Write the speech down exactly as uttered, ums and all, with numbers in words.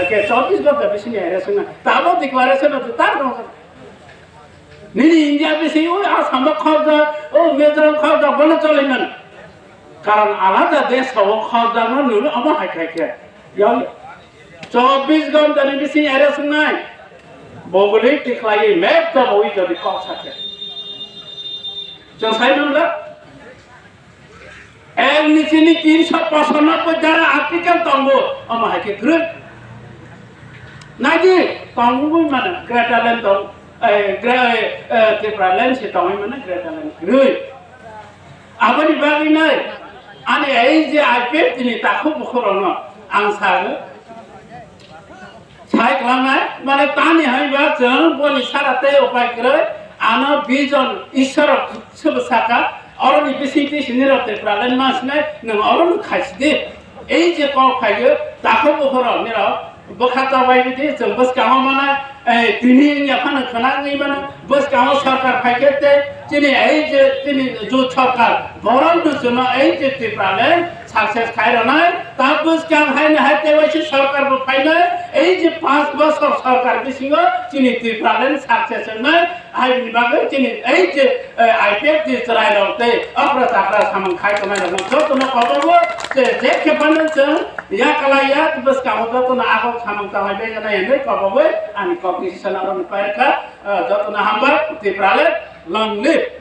Ke chobbish ghonta bisini arrest wngna. Tamo declaration of the tar dong. Nini India bising o Assam o khobjak, o Mizoram khobjak, bono choli mano. Karon alada desh o khobjak no nunu omo hai khai khe. Yang chobbish ghonta ni bising arrest wngnai. Bogoli tikhlai map to boi jodi kok sakhe. Chwng sai mano da? Ek ni sini tinsho pochanobboi dhara article tongo, omo hai khe kwrwi. Naidi, tongwi mano, Greater Land tong, eh, Gra-, eh, eh, Tripura Land se tongwi mano, Greater Land kwrwi. Aboni bagwi nai, ani ei je I P F T ni takhuk bukhurokno ang sano, Sai kwlangnai, mane tani hai ba chwng boni sara tei upai kwrwi, ano vision Ishwar rok swbo saka, oroni bisingtwi sini rok Tripura len ma sinai, nwng oro no khaisi di. Ei je kok phaiyo, takhuk bukhuk rok nirok bwkha chabai bidi, chwng bwskango mana, eh, tini wngya phano khwna wngwi mano, bwskango sarkar phaikhe tei chini ei je chini jut sarkar, borok no chwngno ei je Tripura len success khai rwnai, ta bwskang haino hai tei waisa sarkar bo phainai, ei je panch bosor sarkar bisingo chini Tripura len success wngnai, hai bini bagwi chini ei je, eh, I P F T chwrai rok tei okra chakra samung khai tongnai rok jotono kobogo je, je khe phano chwng yakalaiya bwskango jotono agok samung tanglai bai nai hinwi kobogwi ani kok ni sisana rok ni pairkha, eh, jotono hambai Tripura len long live.